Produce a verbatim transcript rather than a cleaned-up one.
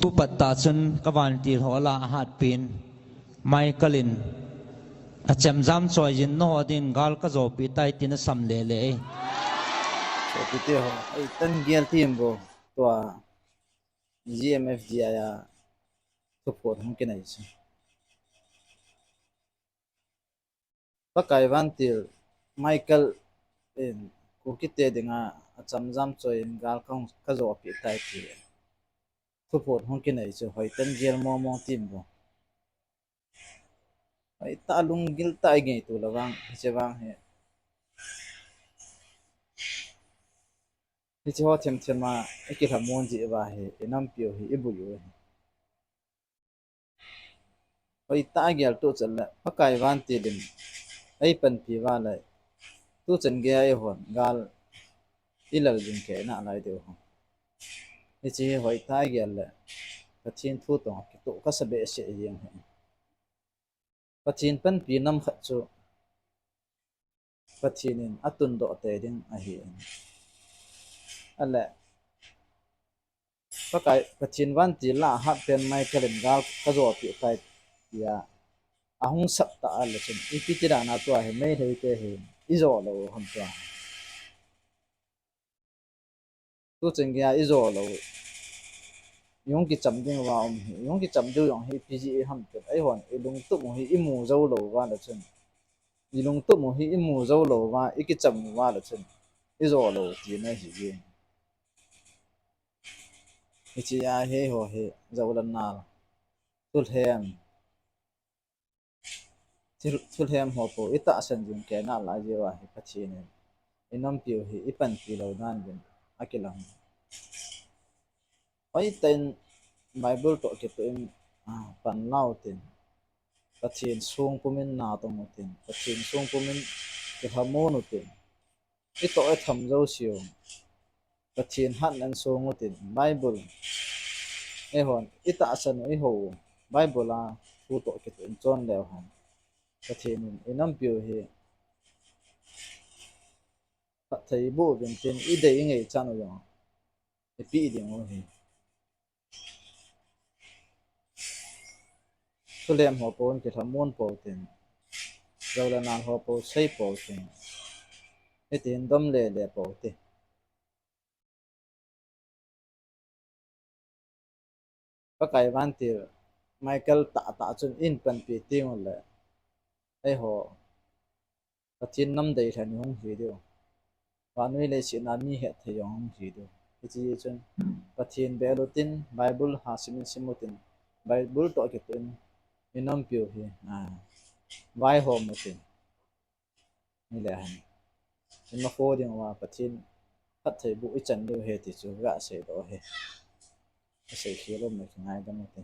Tupat tah chun ka vantil ho lah a hatpin, Michael in, "Achemjam choi jin, nangho ding gal kajopi tai," tin asam lele e. Sopite ho, eitan gel tim bou, tua G M F D I a thuphon hung kinei chu. Pakai vantil Michael in Kukite dinga achemjam choi in gal ka, kajopi tai ti thuphon hung kinei chu, hoitan gel mong mong tim bou. Hoitah lunggil tah i ngeitu le vang, hiche vang hi, hiche ho themthem a i kilhamon jeh uva hi, i nampiu hi i bui u hi. Hoitah a gel tuchan le Pakai vantil in eipanpi uva le, tuchan geiya eihon gal i lal jing kei nalai diu ham. Hiche hi hoitah a gel le Pathen thu toh kitoh kasa behseh jeng hi. Pathen panpi nam khat chu Pathen in atundoh tei ding ahi. Ale, Pakai, Pathen vantil lah a hatpen Michael in gal kajopi tai tia ahung sap tah a le chun, ipi ti dan a tua hi Meitei te hi i jo lou ham tua. Tuchan geiya i jo lou, i hung kicham ding uva um hi, i hung kicham diu jong hi ipi jeh ham ti le, eihon i lungtup u hi i mu jou lou uva le chun, i lungtup u hi i mu jou lou uva, i kicham uva le chun, i jo lou tina ahi e. Hiche a hi eiho hi, Zoland nal, thulhem, thil, thulhem ho pou i tahsan jing kei nalai jeh uva hi Pathen in i nampiu hi i panpi lou dan uvin akilang. Hoitah in Bible toh kitoh in, ah, pan la utin, Pathen sung pumin natong utin, Pathen sung pumin kilhamon utin, i toh i tham jouse u Pathen hatna in sung utin, Bible, eihon i tahsan u, i hou u Bible a thu toh kitoh in chon leu hen, Pathen in i nampiu hi phattheiboh uvin tin, i dei i ngei chan u jong i peh ding u hi. Thulhem ho pou in kilhamon pou tin, Zoland nal ho pou sei pou tin, hitin dom lele pou ti. Pakai vantil Michael tahtah chun in panpi teng u le, eiho Pathen nam deilhen i hung hi diu, vannoi leiset a mi hetthei jong hung hi diu. Hiche chun Pathen bel utin, Bible ha sim in sim utin, Bible toh kitoh in, i nampiu hi, ah, vaihom utin, hile hen, i makho ding uva Pathen phattheiboh i chan diu ahi ti chu ga seidoh ahi. Ka seikhel um le kingaidam ute.